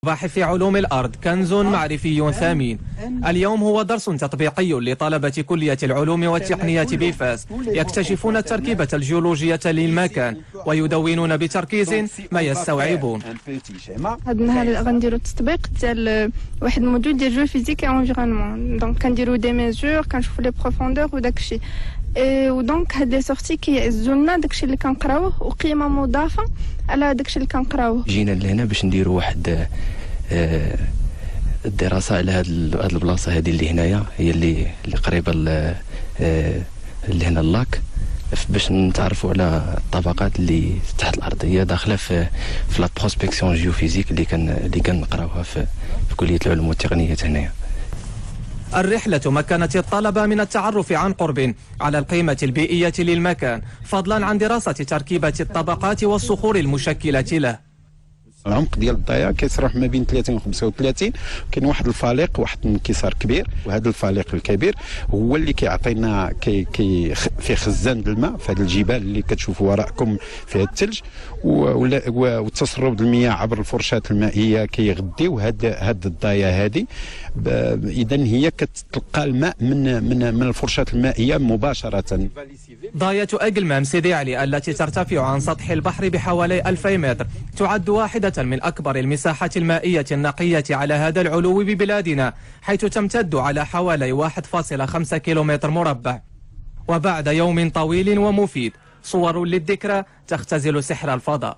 باحث علوم الأرض كنز معرفي ثمين. اليوم هو درس تطبيقي لطلبة كلية العلوم والتقنيات بفاس، يكتشفون التركيبة الجيولوجية للمكان ويدونون بتركيز ما يستوعبون. هذا النهار غنديرو التطبيق ديال واحد ال module ديال géophysique environnement، donc كنديرو des mesures، كنشوفو les profondeurs وداكشي، و donc هاد les sorties كيعززوا لنا داكشي اللي كنقراوه وقيمه مضافة على داكشي اللي كنقراوه. جينا لهنا باش نديرو واحد الدراسة على هاد البلاصة هذه اللي هنايا، هي اللي قريبه اللي هنا ال lac، باش نتعرفوا على الطبقات اللي تحت الارضية داخله في la prospection géophysique اللي كنقراوها في كليه العلوم والتقنيات هنايا. الرحلة مكنت الطلبة من التعرف عن قرب على القيمة البيئية للمكان، فضلا عن دراسة تركيبة الطبقات والصخور المشكلة له. العمق ديال الضياع كيتراوح ما بين 30 و 35. كاين واحد الفالق، واحد الانكسار كبير، وهذا الفالق الكبير هو اللي كيعطينا كي في خزان الماء في هذه الجبال اللي كتشوفوا وراءكم فيها الثلج، والتسرب المياه عبر الفرشات المائية كيغديو هاد الضايه هذه. اذا هي كتلقى الماء من من من الفرشات المائية مباشرة. ضاية أجلمام سيدي علي التي ترتفع عن سطح البحر بحوالي 2000 متر تعد واحدة من أكبر المساحات المائية النقية على هذا العلو ببلادنا، حيث تمتد على حوالي 1.5 كيلومتر مربع. وبعد يوم طويل ومفيد، صور للذكرى تختزل سحر الفضاء.